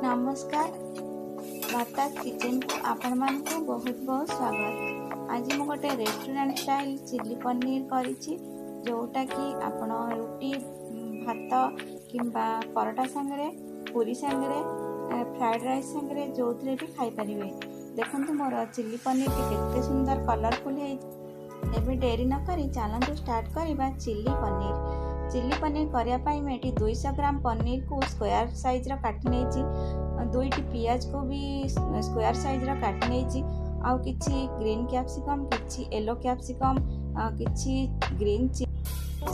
ନମସ୍କାର, ଲତା କିଚେନକୁ ଆପଣମାନଙ୍କୁ ବହୁତ ବହୁତ ସ୍ୱାଗତ। ଆଜି ମୁଁ ଗୋଟେ ରେଷ୍ଟୁରାଣ୍ଟ ଷ୍ଟାଇଲ୍ ଚିଲି ପନିର କରିଛି, ଯେଉଁଟାକି ଆପଣ ରୁଟି, ଭାତ କିମ୍ବା ପରଟା ସାଙ୍ଗରେ, ପୁରୀ ସାଙ୍ଗରେ, ଫ୍ରାଏଡ଼୍ ରାଇସ୍ ସାଙ୍ଗରେ, ଯେଉଁଥିରେ ବି ଖାଇପାରିବେ। ଦେଖନ୍ତୁ, ମୋର ଚିଲି ପନିରଟି କେତେ ସୁନ୍ଦର କଲରଫୁଲ୍ ହେଇଛି। ଏବେ ଡେରି ନକରି ଚାଲନ୍ତୁ ଷ୍ଟାର୍ଟ କରିବା ଚିଲି ପନିର। ଚିଲି ପନିର କରିବା ପାଇଁ ମୁଁ ଏଠି 200 ଗ୍ରାମ ପନିରକୁ ସ୍କୋୟାର ସାଇଜ୍ର କାଟି ନେଇଛି। ଦୁଇଟି ପିଆଜକୁ ବି ସ୍କୋୟାର ସାଇଜ୍ର କାଟି ନେଇଛି। ଆଉ କିଛି ଗ୍ରୀନ୍ କ୍ୟାପ୍ସିକମ୍, କିଛି ୟେଲୋ କ୍ୟାପ୍ସିକମ୍, କିଛି ଗ୍ରୀନ୍।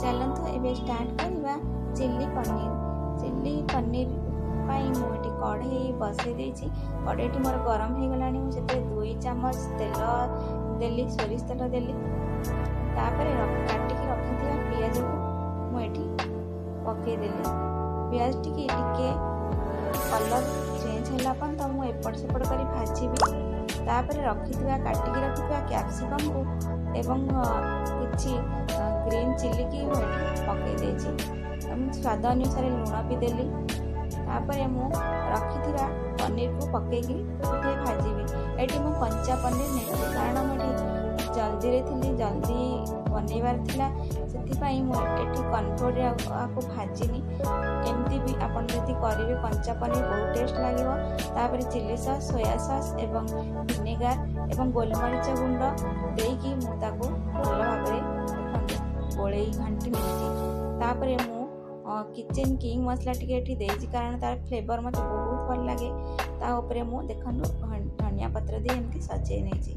ଚାଲନ୍ତୁ ଏବେ ଷ୍ଟାର୍ଟ କରିବା ଚିଲି ପନିର। ଚିଲି ପନିର ପାଇଁ ମୁଁ ଏଠି କଢ଼େଇ ବସେଇ ଦେଇଛି। କଢ଼େଇଟି ମୋର ଗରମ ହେଇଗଲାଣି। ମୁଁ ସେଥିରେ 2 ଚାମଚ ତେଲ ଦେଲି, ସୋରିଷ ତେଲ ଦେଲି। ତାପରେ କାଟିକି ରଖିଥିବା ପିଆଜକୁ ମୁଁ ଏଠି ପକେଇଦେଲି। ପିଆଜ ଟିକେ ଟିକେ କଲର୍ ଚେଞ୍ଜ ହେଲା ପର୍ଯ୍ୟନ୍ତ ମୁଁ ଏପଟ ସେପଟ କରି ଭାଜିବି। ତାପରେ ରଖିଥିବା, କାଟିକି ରଖିଥିବା କ୍ୟାପ୍ସିକମ୍କୁ ଏବଂ କିଛି ଗ୍ରୀନ୍ ଚିଲିକି ମୁଁ ଏଠି ପକେଇ ଦେଇଛି ଏବଂ ସ୍ୱାଦ ଅନୁସାରେ ଲୁଣ ବି ଦେଲି। ତାପରେ ମୁଁ ରଖିଥିବା ପନିରକୁ ପକେଇକି ଟିକେ ଭାଜିବି। ଏଠି ମୁଁ କଞ୍ଚା ପନିର ନେଇଛି, କାରଣ ମୁଁ ଏଠି ଜଲ୍ଦିରେ ଥିଲି, ଜଲ୍ଦି ବନେଇବାର ଥିଲା। ସେଥିପାଇଁ ମୁଁ ଏଠି କର୍ଣ୍ଣଫ୍ଲୋରରେ ଆକୁ ଭାଜିନି। ଏମିତି ବି ଆପଣ ଯଦି କରିବେ, କଞ୍ଚା ପନିର ବହୁତ ଟେଷ୍ଟ ଲାଗିବ। ତାପରେ ଚିଲି ସସ୍, ସୋୟା ସସ୍ ଏବଂ ଭିନେଗାର ଏବଂ ଗୋଲମରିଚ ଗୁଣ୍ଡ ଦେଇକି ମୁଁ ତାକୁ ଭଲ ଭାବରେ, ଦେଖନ୍ତୁ, ଗୋଳେଇ ଘାଣ୍ଟି ନେଇଛି। ତାପରେ ମୁଁ କିଚେନ୍ କିଙ୍ଗ ମସଲା ଟିକେ ଏଠି ଦେଇଛି, କାରଣ ତାର ଫ୍ଲେଭର୍ ମୋତେ ବହୁତ ଭଲ ଲାଗେ। ତା ଉପରେ ମୁଁ, ଦେଖନ୍ତୁ, ଧନିଆ ପତ୍ର ଦେଇ ଏମିତି ସଜେଇ ନେଇଛି।